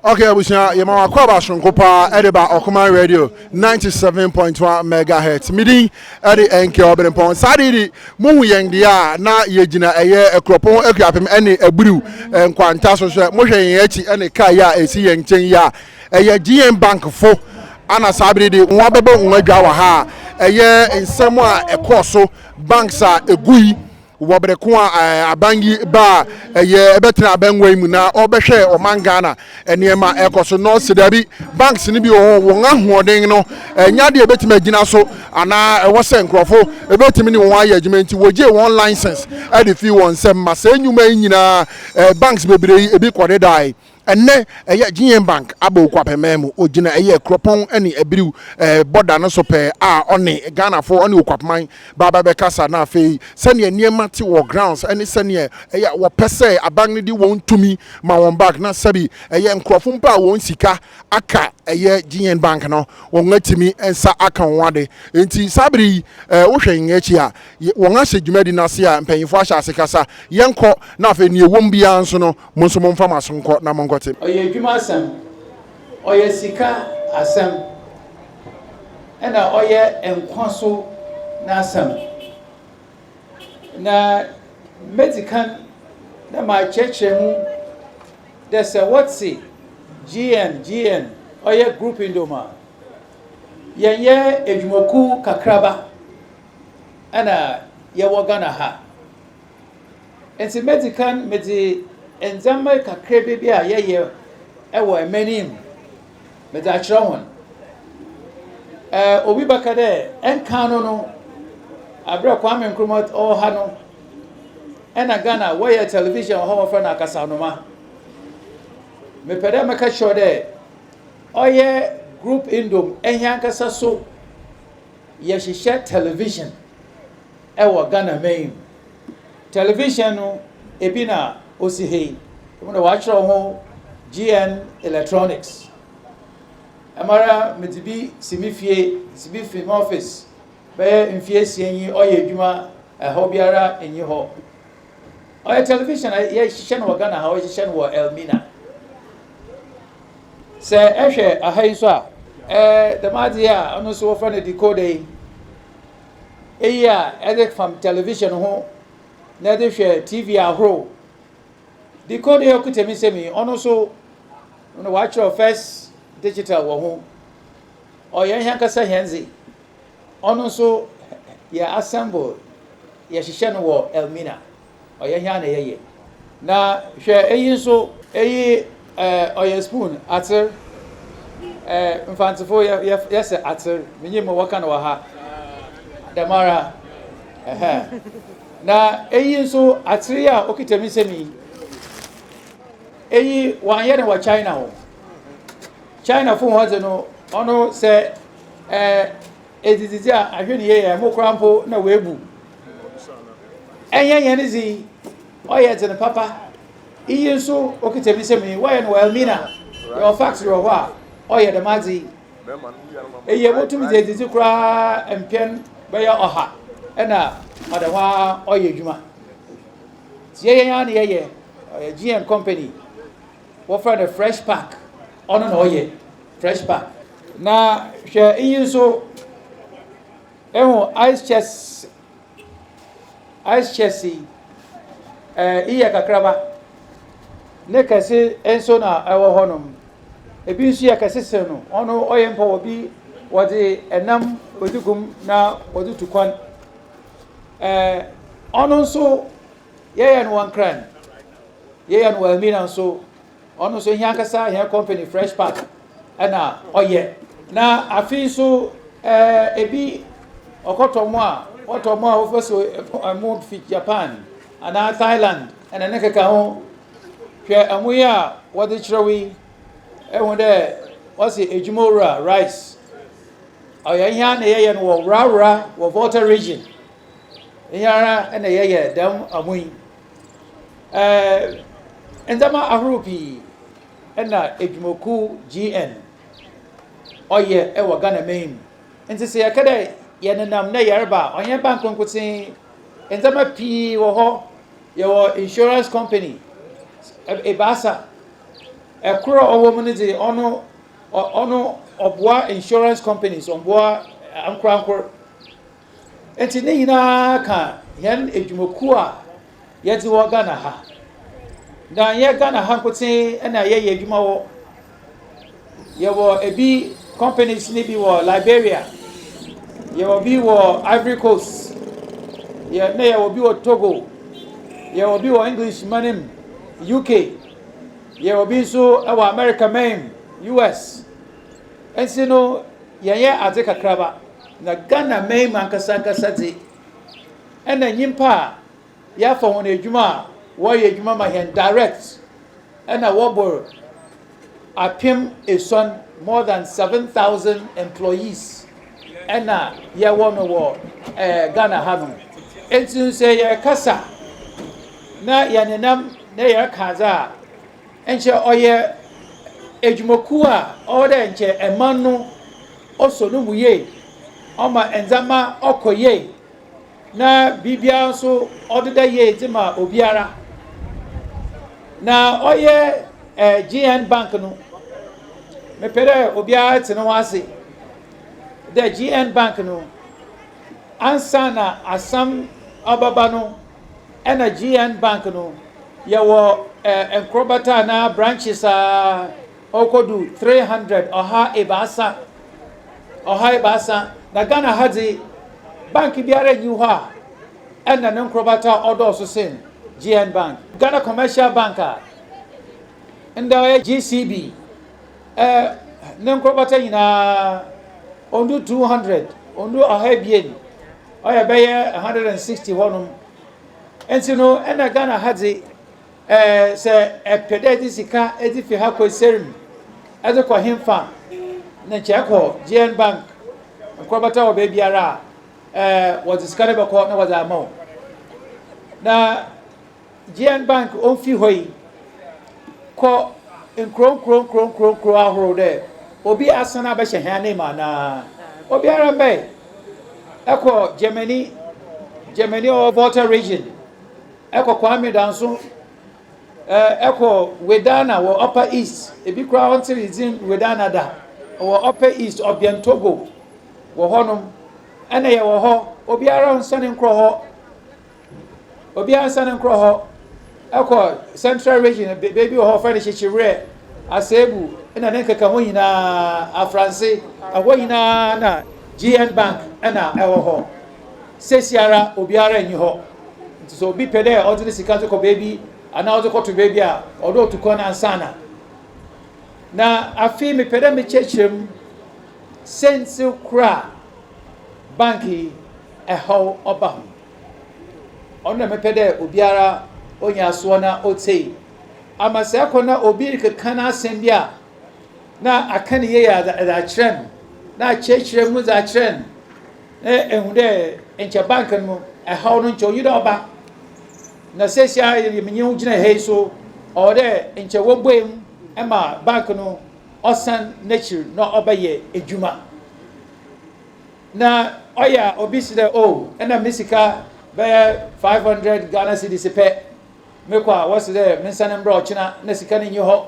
Okay, abusua, yɛma wakɔ aba sonko paa ɛde ba Ɔkoman Radio 97.1 megahertz. Midin ɛde ɛnkɛ ɔbenepɔn. Saa de di muhu yɛn deɛ a na yɛgyina ɛyɛ Akuropɔn Akuapem ɛne Aburiw nkwanta so. Sɛ mohwɛ yɛn akyi ɛne kaa yi a ɛsi yɛn nkyɛn yi a, ɛyɛ GN Bank fo ana saa bere de wɔn abɛbɔ wɔn adwa wɔ ha a ɛyɛ nsɛm a ɛkɔɔ so, banks a egu yi wɔ bere ko a aban yi ba a ɛyɛ ɛbɛtena abɛnwa yi mu na ɔbɛhwɛ ɔman Ghana nneɛma ɛkɔ so na ɔsi dabi, banks no bi wɔ hɔ, wɔn ahoɔden no ɛnya deɛ ebɛtumi agyina so anaa ɛwɔ sɛ nkurɔfo ebɛtumi ne wɔn ayɛ adwuma, nti wɔgye wɔn license ɛde fi wɔn nsam ma saa nnwuma yi nyinaa banks bebree yi ebi kɔ dedae. Ɛnɛ ɛyɛ GN Bank aba Okuapɛmɛn mu, ogyina ɛyɛ Kuropɔn ɛne Abiriw bɔda no so pɛɛ a ɔne Ghanafoɔ ɔne Okuapeman baaba bɛkasa, na afei sɛnea nneɛma te wɔ grounds ɛne sɛnea ɛyɛ wɔpɛ sɛ aban no de wɔn tumi ma wɔn bank na sɛbi ɛyɛ nkurɔfo mpa a wɔn sika aka ɛyɛ GN Bank no, wɔn atumi nsa aka wɔn ade. Nti saa bere yi wohwɛ yɛn akyi a, wɔn ahyɛ dwumadi n'ase a mpanyinfoɔ ahyɛ ase kasa. Yɛnkɔ na afei nea ɛwɔ mu biara nso no, mo nso momfa mo aso nkɔ na monkɔte. Ɔyɛ adwuma asɛm, ɔyɛ sika asɛm, ɛna ɔyɛ nkwa so n'asɛm. Na mɛdi kan na maakyerɛkyerɛ mu dɛ sɛ wɔte GN, GN ɔyɛ Group Nduom a, yɛnyɛ adwumakuw kakraba ɛna yɛwɔ Ghana ha. Nti mɛdi kan mede ndzɛmba kakra bi a yɛyɛ ɛwɔ ɛmɛnim mede akyerɛ wɔn. Obi bɛka dɛ ɛnka no, abere Kwame Nkrumah ɔwɔ ha no, ɛna Ghana wɔyɛ television wɔ hɔ, wɔfrɛ no akasanoma. Mepɛ dɛ mɛka kyerɛ dɛ ɔyɛ Group Nduom ɛhia ankasa so yɛhyehyɛ television ɛwɔ Ghana man mu. Television no ebi na osi ha yi, ebi na wɔakyerɛw ho GN Electronics. Ɛmara mede bi si me fie, si bi fi me office bɛyɛ mfie 6 yi, ɔyɛ adwuma, ɛhɔ biara nyi hɔ. Ɔyɛ television a yɛhyehyɛ no wɔ Ghana ha, wɔhyehyɛ no wɔ Elmina. Sɛ ɛhwɛ aha yi so a, dɛm adeɛ a ɔno nso wɔfrɛ no decoder yi, eyi a ɛde fam television ho na ɛde hwɛ TV ahorow. Decoder yi a ɔkuta mi nsam yi, ɔno nso no wɔakyerɛw First Digital wɔ ho. Ɔyɛ hɛn ankasa hɛn dze. Ɔno nso yɛ assemble, yɛhyehyɛ no wɔ Elmina. Ɔyɛ hɛn na yɛyɛ. Na hwɛ eyi nso, eyi ɔyɛ spoon ater. Mfantsefo yɛ yɛ yɛsɛ ater, menyim ma wɔka no wɔ ha dɛmara ɛhɛn. Na eyi nso, ater yi a okita mi nsam yi, eyi wɔanyɛ no wɔ China hɔ. China fo hɔ dze no, ɔno sɛ edzidzi a ahwɛ ne yie yɛ mo koraa mpo na woebu. Ɛnyɛ yɛn dze, ɔyɛ dze no papa. Iyi nso okita mi nsam yi, wɔyɛ no wɔ Elmina. Yɛwɔ factory wɔ hɔ a ɔyɛ dɛm adze yi. Eyi ebotum dze edzidzi koraa mpɛn bɛyɛ 100 ɛna ɔda hɔ ara ɔyɛ adwuma. Nti yɛyɛ yɛn ara na yɛyɛ. Ɔyɛ GN company, wɔfrɛ no Fresh Pack, ɔno na ɔyɛ Fresh Pack. Na hwɛ iyi nso, ehu ice chest, ice chest yi, iyi yɛ kakraba, ne kɛse nso na ɛwɔ hɔnom. Ebi nso yɛ kɛse sen no, ɔno ɔyɛ mpa wɔ bi wɔde ɛnam wɔde gum na wɔde tu kwan. Ɔno nso yɛyɛ no wɔ Nkran, yɛyɛ no wɔ Elmina nso. Ɔno nso hia ankasa hia company Fresh Pack ɛna ɔyɛ. Na afei nso ebi ɔkɔtɔ mo a wɔtɔ mo a wɔfɛ so ɛmo fi Japan anaa Thailand ɛna ne keka ho. Hwɛ ɛmo yi a wɔde kyerɛw yi, ɛho dɛ wɔsi Edwumawura rice. Ɔyɛ hia na yɛyɛ no wɔ Worawora wɔ Volta Region. Hia ara ɛna yɛyɛ dɛm ɛmo yi. Ndzɛmba ahorow pii ɛna edwumakuw GN ɔyɛ ɛwɔ Ghana man mu. Nti sɛ yɛka dɛ yɛnenam na yɛreba a, ɔnyɛ bank nkotsee. Ndzɛmba pii wɔ hɔ. Yɛwɔ insurance company 3. Kor a ɔwɔ mu no dze, ɔno ɔno ɔboa insurance companies, ɔmmboa ankorankor. Ntsi ne nyinaa ka hɛn edwumakuw a yɛdze wɔ Ghana ha. Na nnyɛ Ghana ha nkotsee na yɛyɛ edwuma wɔ. Yɛwɔ ebi companies no bi wɔ Liberia, yɛwɔ bi wɔ Ivory Coast, yɛ na yɛwɔ bi wɔ Togo, yɛwɔ bi wɔ English man mu, UK, yɛwɔ bi nso wɔ America man mu, US. Nti no yɛnyɛ adze kakraba. Na Ghana man mu ankasa ankasa dze, ɛna nyimpa a yɛafa hɔn edwuma a wɔyɛ edwuma ma hɛn direct ɛna wɔbor 7000, more than 7,000 employees ɛna yɛwɔ no wɔ Ghana hanom. Nti sɛ yɛrekasa na yɛnenam na yɛreka adze a, nkyɛ ɔyɛ edwumakuw a ɔwɔ dɛ nkyɛ ɛman no ɔsɔ no mu yie, ɔma ndzɛmba ɔkɔ yie, na biribiara nso ɔdeda yie dze ma obiara. Na ɔyɛ GN Bank no, mepɛ dɛ obiara te ne ho ase dɛ GN Bank no, ansa na asɛm ɔbɛba no, ɛna GN Bank no, yɛwɔ nkorɔbata anaa branches a ɔkɔdu 300, 130, 130. Na Ghana ha dze, bank biara nyi hɔ a ɛna ne nkorɔbata ɔdɔɔso sen GN Bank. Ghana Commercial Bank a ndɛ ɔyɛ GCB, ne nkorɔbata nyinaa ɔndu 200, ɔndu 200, ɔyɛ bɛyɛ 160 hɔnom. Nti no ɛna Ghana ha dze, sɛ ɛpɛ dɛ ɛde sika ɛde fi ha kɔ Serim, ɛde kɔ hemfa, na nkyɛn kɔ GN Bank nkorɔbata wɔ beebiara a, wɔdze sika no bɛkɔ na wɔdze ama wo. Na GN Bank ɔmfi hɔ yi kɔ nkuro nkuro nkuro nkuro nkuro ahorow dɛ obi asan abɛhyɛ hɛn anim anaa obiara mbɛn. Ɛkɔ Germany, Germany ɔwɔ Volta Region, ɛkɔ Kwame Danso, ɛkɔ Wedana wɔ Upper East. Ebi koraa ɔntere dzin Wedana da, ɔwɔ Upper East, ɔbɛn Togo wɔ hɔnom. Ɛna yɛwɔ hɔ, obiara nsane nkorɔ hɔ, obiara nsane nkorɔ hɔ. Ɛkɔ Central Region, beebi wɔ hɔ wɔfrɛ no Hyekyewerɛ, Asebu ɛna ne nkeka ho nyinaa, Afranse, ɛhɔ nyinaa na GN Bank ɛna ɛwɔ hɔ. Sesiara obiara nyi hɔ, nti sɛ obi pɛ dɛ ɔdze ne sika dze kɔ beebi anaa ɔdze kɔto beebi a, ɔdɔ otu kwan ansana. Na afei mepɛ dɛ mekyerɛkyerɛ mu sɛnti kora bank yi ɛhaw ɔba ho. Ɔno na mepɛ dɛ obiara onya asoɔ na otie, ama sɛ ɛkɔ na obi rekeka n'asɛm bi a, na aka ne yie a ɛdze akyerɛ no, na akyerɛkyerɛ mu dze akyerɛ no, na ehu dɛ nkyɛ bank no ɛhaw no nkyɛ onyi dɛ ɔba. Na seesia menye wo gyina ha yi so, ɔwɔ dɛ nkyɛ wɔbue mu ma bank no ɔsan n'ekyir na ɔbɛyɛ edwuma. Na ɔyɛ a obi si dɛ, oh, ɛna me sika bɛyɛ 500 Ghana cedis pɛ, mekɔ a wɔsi dɛ mensane mbrɛ ɔkyena na sika no nyi hɔ.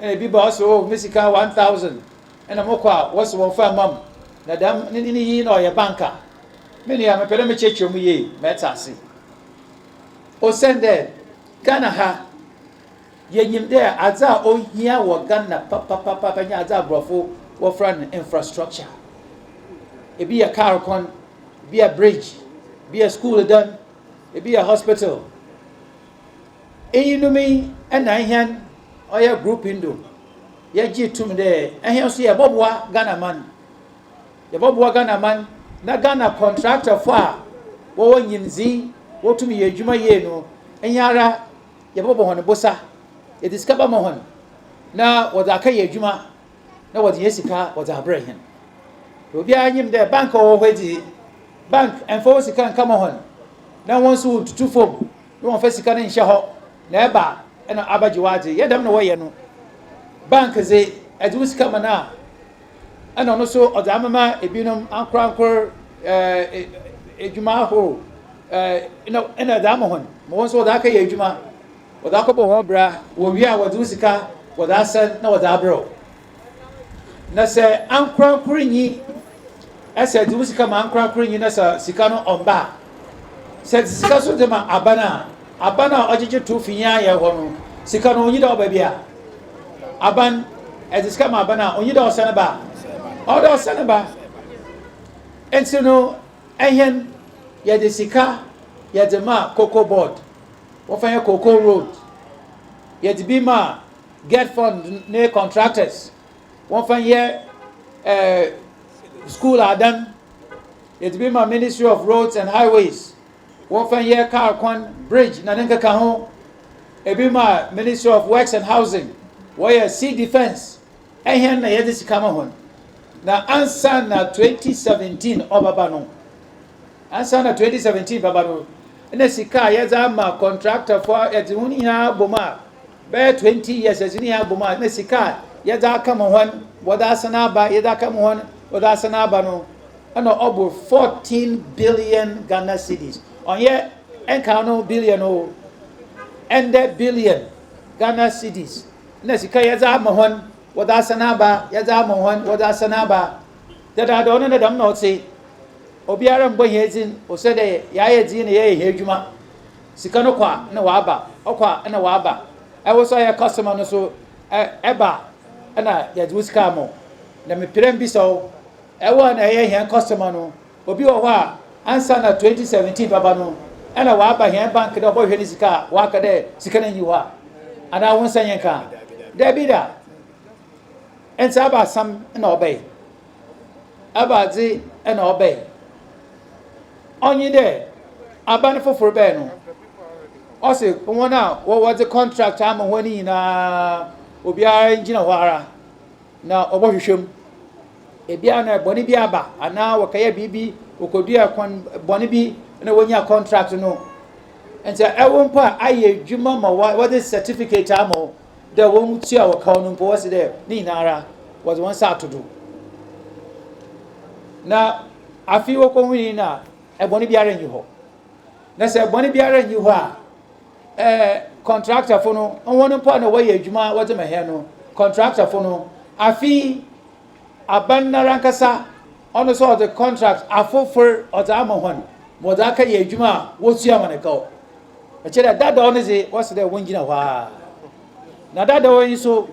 Ɛna ebi ba ɔsɛ, oh, me sika 1000, ɛna mokɔ a wɔsi wɔn fa mam na dɛm ne yi na ɔyɛ bank a. Me nua, mepɛ dɛ mekyerɛkyerɛ mu yie mɛte ase. Osiane dɛ Ghana ha yɛnyim dɛ adze a ohia wɔ Ghana papapapa nye adze a aborɔfo wɔfrɛ no infrastructure. Ebi yɛ car kwan, ebi yɛ bridge, ebi yɛ school dan, ebi yɛ hospital. Eyinom yi ɛna hɛn ɔyɛ Group Indo yɛgye tum dɛ ɛhɛn nso yɛbɔboa Ghana man, yɛbɔboa Ghana man na Ghana contractorfo a wɔwɔ nyimdzee wɔtum yɛ adwuma yie no, ɛnyɛ ara yɛbɛbɔ hɔn bosa, yɛde sika bɛma hɔn na wɔdze aka yɛ adwuma na wɔdze yɛn sika wɔdze abrɛ hɛn. Obiara nyim dɛ bank a ɔwɔ hɔ dzi, bank ɛmfa wɔ sika nkama hɔn na wɔn nso wɔntutu fam na wɔmfa sika no nhyɛ hɔ na ɛba ɛna abɛgye w'adze. Yɛ dɛm na wɔyɛ no. Bank dze, ɛdze wo sika ma no a, ɛna ɔno nso ɔdze amema ebinom ankorankor, edwuma ahorow, ɛna ɛdze ama hɔn ma wɔn nso wɔdze akɛyɛ adwuma, wɔdze akɔbɔ wɔn bra. Wɔwie a, wɔdze wo sika Wɔdze asan na wɔdze abrɛ wo. Na sɛ ankorankor nyi sɛ edze wo sika ma ankorankor nyi na sɛ sika no ɔmmba a, sɛ edze sika so dze ma aban a, aban a ɔgyegye tow fi hɛn ayɛ hɔ no, sika no onnyi dɛ ɔba bi a. Aban, edze sika ma aban a, onnyi dɛ ɔsan ba a? Ɔwɔ dɛ ɔsan ba. Ntsi no, hɛn yɛdze sika yɛdze ma Cocoa Board, wɔfa yɛ Cocoa Road, yɛdze bi ma GETFund ne contractors, wɔmfa nyɛ eh, school adan. Yɛdze bi ma Ministry of Roads and Highways, wɔmfa nyɛ car kwan, bridge na ne nkeka ho. Ebi ma Ministry of Works and Housing, wɔyɛ sea defence. Ɛhɛn na yɛdze sika ma hɔn. Na ansa na 2017 ɔbɛba no, ansa na 2017 bɛba no, na sika a yɛdze ama contractorfo yɛdze hɔn nyinaa abɔ mu a, bɛyɛ 20 years yɛdze ne nyinaa abɔ mu a, na sika a yɛdze aka ma hɔn wɔdze asan aba, yɛdze aka ma hɔn wɔdze asan aba no, ɛna ɔbor 14 billion Ghana cedis. Ɔnnyɛ nkan no billion o, ɛndɛ billion Ghana cedis na sika yɛdze ama hɔn wɔdze asan aba, yɛdze ama hɔn wɔdze asan aba. Dadaada ɔno na dɛm na ɔtse. Obiara mmbɔ hɛn dzin osiandɛ yɛayɛ dzin na yɛyɛ hɛn edwuma. Sika no kɔ a na ɔaba, ɔkɔ a na ɔaba. Ɛwo so a eyɛ customer no so ɛba a na yɛdze wo sika ama wo. Na mepɛ dɛ mibisa wo, ɛwo a na eyɛ hɛn customer no, obi wɔ hɔ a ansaana 2017 bɛba no nna ɔaba hɛn bank dɛ ɔbɔhwehwɛ ne sika a ɔaka dɛ sika no nnyi hɔ a? Anaa wo nsa nnyɛ nka a? Dabi da. Ntsi aba asɛm na ɔbae? Ebɛnadze na ɔbae? Ɔnye dɛ aban fofor bae no, ɔse hɔn a wɔdze contract ama hɔn no nyina obiara ngyina hɔ ara na ɔbɔhwehwɛ mu. Bi a na bɔn bi aba anaa wɔkɛyɛɛ biribi, wokoduaa kwan bɔn bi na wonyaa contract no. Ntsi ɛwo mpo a ayɛ edwuma ma wɔdze certificate ama wo dɛ wontua wo kaw no mpo, wɔse dɛ ne nyinara wɔdze hɔn nsa ato do. Na afei wokohunii no a, bɔn biara nnyi hɔ. Na sɛ bɔn biara nnyi hɔ a, ɛɛ kɔntraktafo no, hɔn mpo a na wɔyɛ edwuma wɔdze ma hɛn no, kɔntraktafo no, afei aban noara ankasa ɔno so ɔdze contract afofor ɔdze ama hɔn ma wɔdze akɛyɛ edwuma a wotua hɔn kaw. Kyerɛ dɛ dadaw no dze wɔse dɛ wongyina hɔ ara. Na dadaw yi so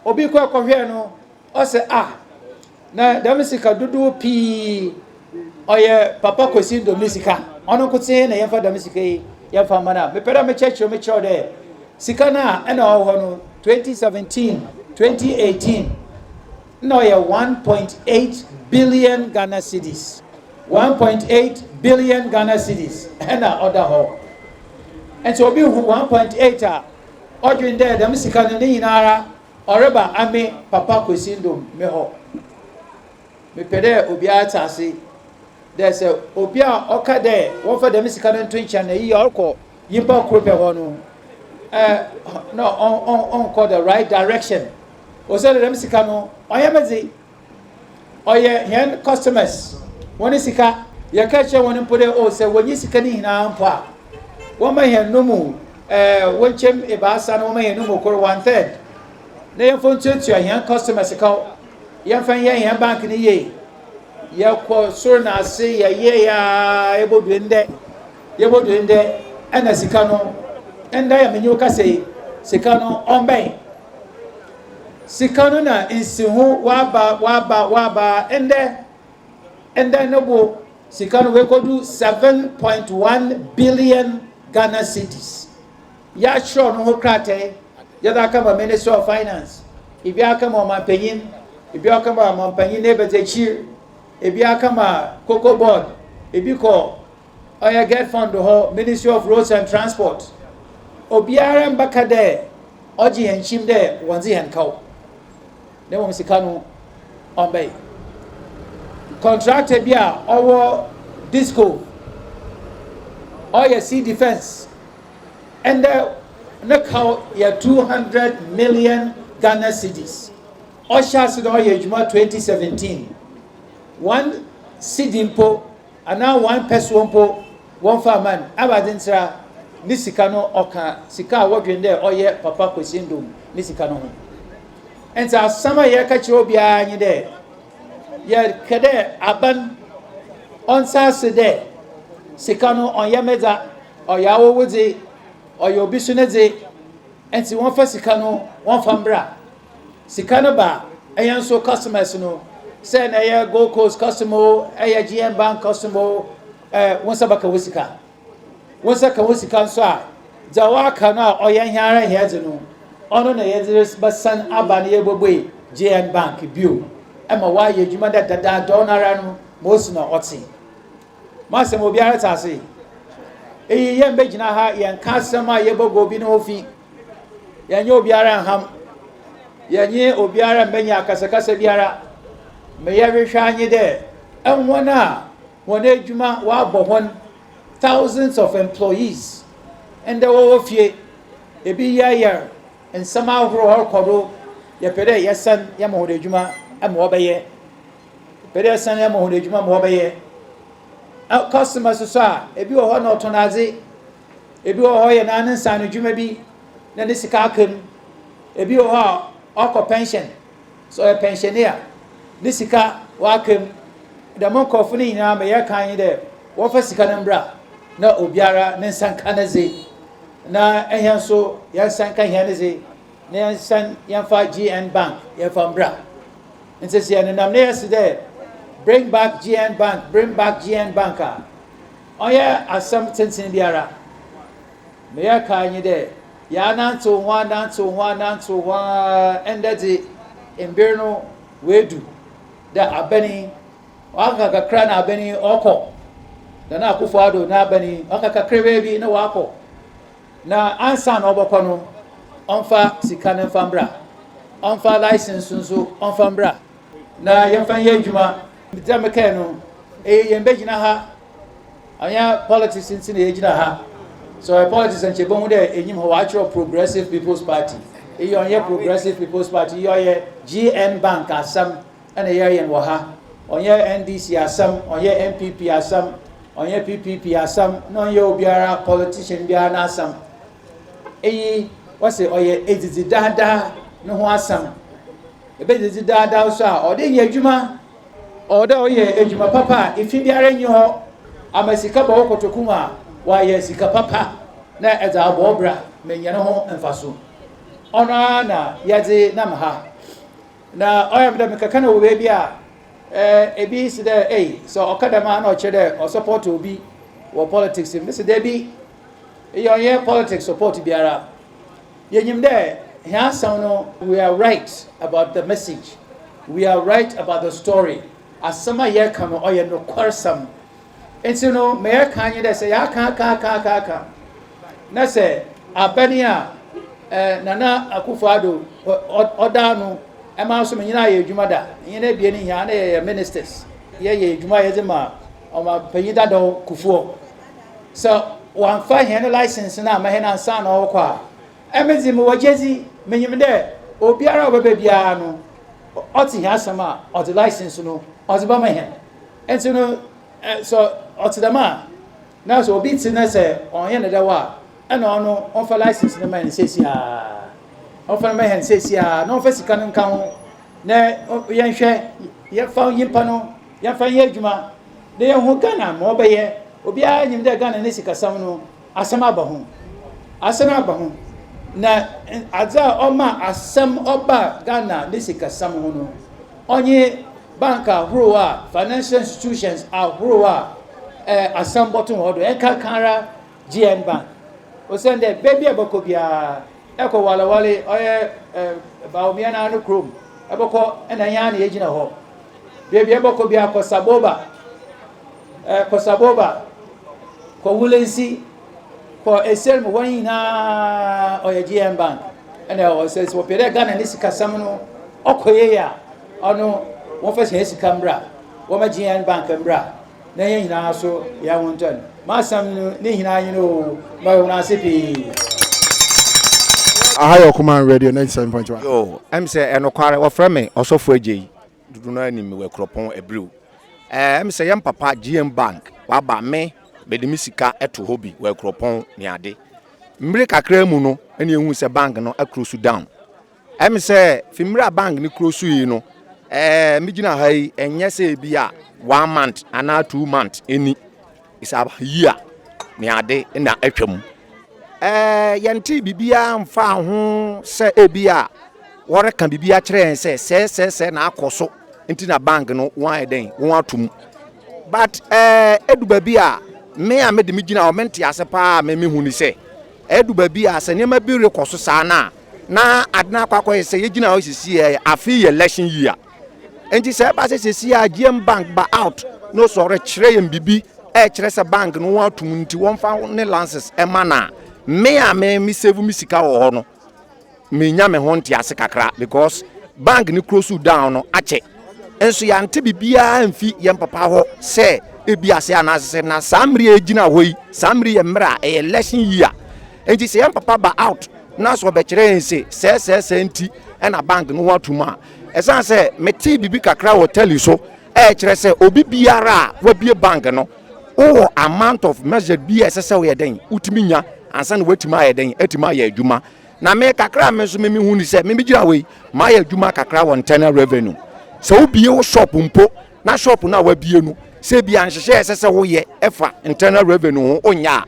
obi kɔ kɔhwɛɛ no ɔse ah na dɛm sika dodow pii ɔyɛ papa Kwesi Ndom ne sika ɔno nkotsee na yɛmfa dɛm sika yi yɛmfa mma no a mepɛ dɛ mekyerɛkyerɛ mu kyerɛ wo dɛ sika no a nna ɔwɔ hɔ no 2017 2018 nna ɔyɛ 1.8 billion Ghana cedis 1.8 billion Ghana cedis na ɔda hɔ nti obi hu 1.8 a ɔdwen dɛ dɛm sika no ne nyinara ɔreba ame papa Kwesi Ndom me hɔ. Mepɛ dɛ obiara tse ase dɛ sɛ obi a ɔka dɛ wɔmfa dɛm sika no nto nkyɛn na iyi ɔrokɔ nyimpa kor pɛ hɔ no, eh, na ɔnnkɔ the right direction. Osiandɛ dɛm sika no ɔnnyɛ me dze, ɔyɛ hɛn customers hɔn sika. Yɛkaa kyerɛɛ hɔn mpo dɛ oh sɛ wonnyi sika no nyina mpo a, wɔmma hɛn no mu eh, wɔnkyɛ mu ebiasa na wɔmma hɛn no mu kor, one third, na yɛmfa ntuatua hɛn customers kaw, yɛmfa nyɛ hɛn bank no yie. Yɛkɔ sor na ase yɛyɛe ara yebodu ndɛ, yebodu ndɛ na sika no, ndɛ a menye wo kasa yi, sika no ɔmmbɛn. Sika no na nsiho wɔaba wɔaba wɔaba ndɛ, ndɛ no bo sika no oekodu 7.1 billion Ghana cedis. Yɛakyerɛw no ho krataa, yɛdze akɛma Ministry of Finance, bi akɛma Ɔmampanyin, bi akɛma Ɔmampanyin n'ebɛdzekyir, bi akɛma Cocoa Board, bi kɔ ɔyɛ GETFund hɔ, Ministry of Roads and Transport. Obiara mmbɛka dɛ ɔgye hɛn kyim dɛ wɔnndze hɛn kaw, na mbom sika no ɔmmbɛyɛ. Contractor bi a ɔwɔ Disco, ɔyɛ sea defence, Ndɛ ne kaw yɛ 200 million Ghana cedis. Ɔhyɛɛ ase dɛ ɔyɛ edwuma 2017. One cedi mpo anaa one pɛsoɔ mpo wɔmmfaa mma no. Ebɛnadze ntsi a? Ne sika no ɔka sika a wɔdwen dɛ ɔyɛ Papa Kwesi Nduom ne sika no ho. Ntsi asɛm a yɛreka kyerɛ obiara nye dɛ, yɛpɛ dɛ aban ɔntse ase dɛ sika no ɔnnyɛ me dza, ɔyɛ awo dze, ɔyɛ obi so ne dze, ntsi wɔmfa sika no wɔmfa mbra. Sika no ba a, hɛn so customers no, sɛ na ɛyɛ Gold Coast customer o, ɛyɛ GN Bank customer o, wo nsa bɛka wo sika. Wo nsa ka wo sika nso a, dza ɔaka no a ɔyɛ hɛn ara hɛn dze no, ɔno na yɛdze bɛsan aba na yɛbɔbue GN Bank bio ma ɔayɛ edwuma dɛ dadaada ɔnoara no ma osi na ɔtse. M'asɛm obiara tse ase? Iyi yɛmmbɛgyina ha yɛnnka asɛm a yɛbɔgu obi no ho fi. Yɛnnyɛ obiara nnham. Yɛnye obiara mmbɛnya akasakasa biara. Ma yɛhwehwɛ ara nye dɛ hɔn a hɔn edwuma wɔabɔ hɔn, thousands of employees, ndɛ wɔwɔ fie, bi yɛyar, nsɛm ahorow ɔrokɔ do, yɛpɛ dɛ yɛsan yɛma hɔn edwuma ma wɔbɛyɛ. Yɛpɛ dɛ yɛsan yɛma hɔn edwuma ma wɔbɛyɛ. Customers so a, bi wɔ hɔ na ɔtɔn adze, Ebi wɔ hɔ yɛ naa ne nsaano dwuma bi na ne sika aka mu. Ebi wɔ hɔ a ɔkɔ pension, sɛ ɔyɛ pensioner a, ne sika waka mu. Dɛm nkorɔfo no nyinaa ma yɛka nye dɛ wɔmfa sika no mbra na obiara ne nsa nka ne dze na hɛn so hɛn nsa nka hɛn dze na yɛnsan yɛmfa GN Bank yɛmfa mbra. Ntsi sɛ yɛnenam na yɛse dɛ bring back GN Bank, bring back GN Bank a, Ɔnnyɛ asɛm tsentsen biara. Ma yɛkaa nye dɛ, yɛanantsew ho anantsew ho anantsew ho ara, ndɛ dze, mber no oedu dɛ aban yi, ɔaka kakra na aban yi ɔkɔ. Nana Akufo-Addo n'aban yi, ɔaka kakrebaa bi na ɔakɔ. Na ansaana ɔbɔkɔ no, ɔmfa sika no mfa mbra, ɔmfa licence so ɔmfa mbra na yɛmfa nyɛ edwuma. Dza mekãe no, eye yemmbegyina ha, ɔnnyɛ politics ntsi na yegyina ha. Sɛ ɔyɛ politics a nkyɛ ibohu dɛ enyim hɔ wɔakyerɛw Progressive People's Party. Iyi ɔnnyɛ Progressive People's Party, iyi ɔyɛ GN Bank asɛm na yɛreyɛ no wɔ ha. Ɔnnyɛ NDC asɛm, ɔnnyɛ NPP asɛm, ɔnnyɛ PPP asɛm, na ɔnnyɛ obiara politician biara n'asɛm. Iyi wɔse ɔyɛ edzidzi daadaa no ho asɛm. Ebedzidzi daadaa so a, ɔwɔ dɛ enya edwuma. Ɔwɔ dɛ ɔyɛ edwuma papa a efi biara nnyi hɔ, ama sika ba wo kotoku mu a, ɔayɛ sika papa na edze abɔ wo bra ma enya no ho mfaso. Ɔno ara na yɛdze nam ha. Na ɔyɛ me dɛ mekɛka no wɔ beebi a, eh, bi se dɛ, ei, sɛ ɔka dɛm a na ɔkyerɛ dɛ ɔsupport obi wɔ politics mu. Mese dabi, iyi ɔnnyɛ politics support biara. Yenyim dɛ hɛn asɛm no, we are right about the message, we are right about the story. Asɛm a yɛreka no ɔyɛ nokwarsɛm. Ntsi no, ma yɛreka nye dɛ sɛ yɛaka aka aka aka aka na sɛ aban yi a eh, Nana Akufo-Addo ɔda ano ma so menye no ayɛ edwuma da, hɛn ebien nyinaa na yɛyɛ ministers, yɛyɛ edwuma yɛdze ma ɔmampanyin dadaw Kufuor. Sɛ ɔammfa hɛn licence no amma hɛn ansaana ɔrokɔ a, emi dze mowɔ gyedzi, minyim dɛ obiara a ɔbɛba biara no, ɔtse hɛn asɛm a, ɔdze licence no ɔdze bɛma hɛn. Ntsi no, sɛ ɔtse dɛm a, na sɛ obi tse na sɛ ɔnnyɛ no dɛw a, nna ɔno ɔmfa licence no mma hɛn seseiara. Ɔmfa no mma hɛn seseiara na ɔmfa sika no nka ho na yɛnhwɛ, yɛmfa nyimpa no yɛmfa nyɛ edwuma na yenhu Ghana ma ɔbɛyɛ. Obiara nyim dɛ Ghana ne sikasɛm no, asɛm aba ho. Asɛm aba ho. Na adze a ɔma asɛm ɔba Ghana ne sikasɛm ho no, ɔnye bank ahorow a, financial institutions ahorow a asɛm bɔto hɔn do, nkanka ara GN Bank. Osiandɛ beebi a ebɔkɔ biara, ekɔ Walewale, ɔyɛ Bawumia noara no kurom, ebɔkɔ nna hɛn ara na yegyina hɔ. Beebi a ebɔkɔ biara, kɔ Saboba, kɔ Saboba, kɔ Wulensi, kɔ Esiam, hɔ nyinaa ɔyɛ GN Bank. Ɛna ɔwɔ sɛ sɛ wɔpɛ dɛ Ghana ne sikasɛm no ɔkɔ yie a, ɔno wɔmfa hɛn sika mbra, wɔma GN Bank mbra na hɛn nyinaa so yɛn ho ntɔ no. M'asɛm no ne nyinaa nye no o, mɛyɛ hɔn ase pii. Aha yɛ Ɔkoman Radio 97.1. Yoo, ɛm sɛ ɛnokware wɔfrɛ me Ɔsɔfo Agyei, dodo no ara nim me wɔ Akuropɔn Abiriw. Ɛɛ, ɛm sɛ yɛn papa GM Bank waba me mede me sika to hɔ bi wɔ Akuropɔn ne ade. Mmere kakra mu no ɛna ehu sɛ bank no aclose down. Ɛm sɛ fi mmerɛ a bank no kuro so yi no, megyina ha yi, ɛnyɛ sɛ ebi a one month anaa 2 month ɛni. It's about year ne ade na atwa mu. Yɛnte biribiara mfa ho sɛ ebi a wɔreka biribi akyerɛ yɛn sɛ sɛɛsɛɛsɛ na akɔ so nti na bank no wɔn ayɛ dɛn wɔn ato mu. But edu baabi a me a mede me gyina hɔ, mente ase paa. Me mehu ni sɛ edu baabi a sɛ nneɛma bi rekɔ so saa na ade no akɔ akɔyɛ sɛ yɛgyina hɔ sisi yɛ afe yɛ election year. Nti sɛ ɛba sɛ sisi a GM Bank ba out na ɔsɔre kyerɛ yɛn bibi ɛkyerɛ sɛ bank no wɔn atum nti wɔmfa ne license ɛma na me a me save me sika wɔ hɔ no, menya me ho nte ase kakra because bank ne close down no akyɛ nso yɛante biribiara mfi yɛn papa hɔ sɛ ebi ase anaasɛ sɛ na saa mmere a egyina hɔ yi, saa mmere yɛ mmerɛ a ɛyɛ election year. Nti sɛ yɛn papa ba out na sɛ ɔbɛkyerɛ yɛn sɛ sɛɛsɛɛsɛ nti ɛna bank no ho atum a, ɛsan sɛ mete biribi kakra wɔ tele so ɛɛkyerɛ sɛ obi biara a wabie bank no, wowɔ amount of measure bi a ɛsɛ sɛ woyɛ dɛn wotumi nya ansa na woatumi ayɛ dɛn atumi ayɛ adwuma. Na me kakra a me nso me mehu ni sɛ me gyina wei mayɛ adwuma kakra wɔ Internal Revenue sɛ wobie wo shop mpo na shop no a wabie no sɛ bi anhyehyɛ ɛsɛ sɛ woyɛ ɛfa Internal Revenue ho wonya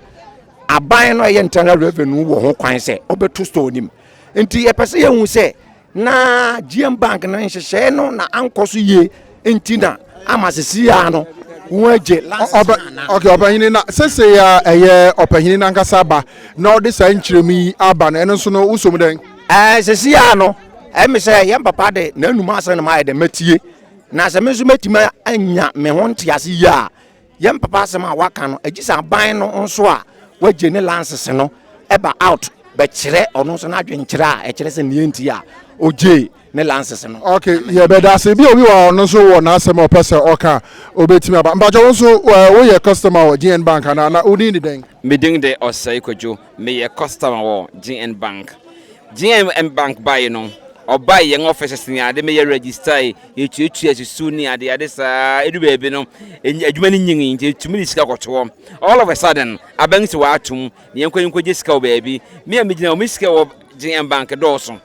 a, aban no ɛyɛ Internal Revenue wɔ ho kwan sɛ ɔbɛto store nim. Nti yɛpɛ sɛ yɛhu sɛ na GM Bank no nhyehyɛe no na ankɔ so yie nti na ama sisi ya no wɔn agye license no. Ok, ɔpanyini, na sese a ɛyɛ ɔpanyini nankasa ba na ɔde saa nkyerɛmu yi aba no, ɛno nso no wosom dɛn? Sisi ya no ɛmi sɛ yɛn papa de n'anum asɛm no ma ayɛ dɛ mɛtie na sɛ me nso mɛtumi anya me ho ntease yie a, yɛn papa asɛm a waka no agyi sɛ aban no nso a wagye ne license no ɛba out bɛkyerɛ ɔno nso n'adwenkyerɛ a ɛkyerɛ sɛ neɛ nti a ogye ne license no. Ok, yɛbɛda ase. Bi obi wɔ ɔno nso wɔ n'asɛm a ɔpɛ sɛ ɔka a, obɛtumi aba. Mpakyɛ, wo nso woyɛ customer wɔ GN Bank anaa? Na wodin de dɛn? Medin de Ɔsɛe Kwadwo. Meyɛ customer wɔ GN Bank. GN Bank baeɛ no, ɔbae yɛn offices ne ade, meyɛ register yi, yɛtuatua susu ne ade ade saa. Ɛdu baabi no, adwuma no nyini nti ɛtumi de sika kɔtoɔ. All of a sudden, aban sɛ wɔatom ne yɛnkɔ yɛnkɔgye sika wɔ baabi. Me a megyina hɔ, me sika wɔ GN Bank dɔɔso.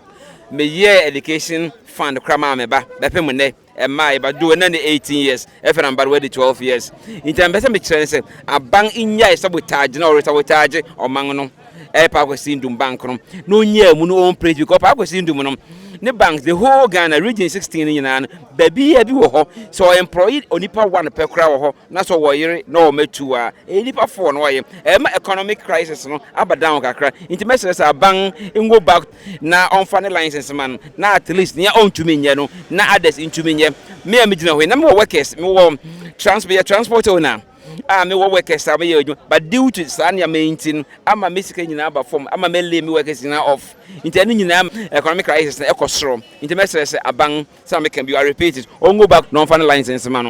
Meyɛ education fund kora maa me ba bɛpem nnɛ ɛmaa yɛba do ɛna ne 18 years ɛfɛ na mba no wadi 12 years. Nti mpɛ sɛ mekyerɛ ne sɛ aban nyae sabotage na ɔre sabotage ɔman no. Ɛyɛ Paa Kwesi Ndum Bank no na onyaa mu no ɔn because Paa Kwesi Ndum no ne bank, the whole Ghana Region 16 no nyinaa no, baabi yɛ bi wɔ hɔ sɛ ɔyɛ employee onipa one pɛ koraa wɔ hɔ na sɛ ɔwɔ yere na ɔwɔ mɛtu a, ɛyɛ nipa four no ɔyɛ ɛma economic crisis no aba down kakra. Nti mɛsrɛ sɛ aban ngo back na ɔmfa ne license ma no na at least nea ɔntumi nyɛ no na others ntumi nyɛ. Me a megyina hɔ yi na mewɔ workers, mewɔ transport, yɛ transport owner a mewɔ workers a meyɛ adwuma, but due to saa nneɛma yi nti no ama me sika nyinaa aba fam, ama me lay me workers nyinaa off. Nti ɛno nyinaa economic crisis no ɛkɔ soro. Nti mɛsrɛ sɛ aban sɛ meka bi, I repeat it, ɔngo back na ɔmfa ne license ma no.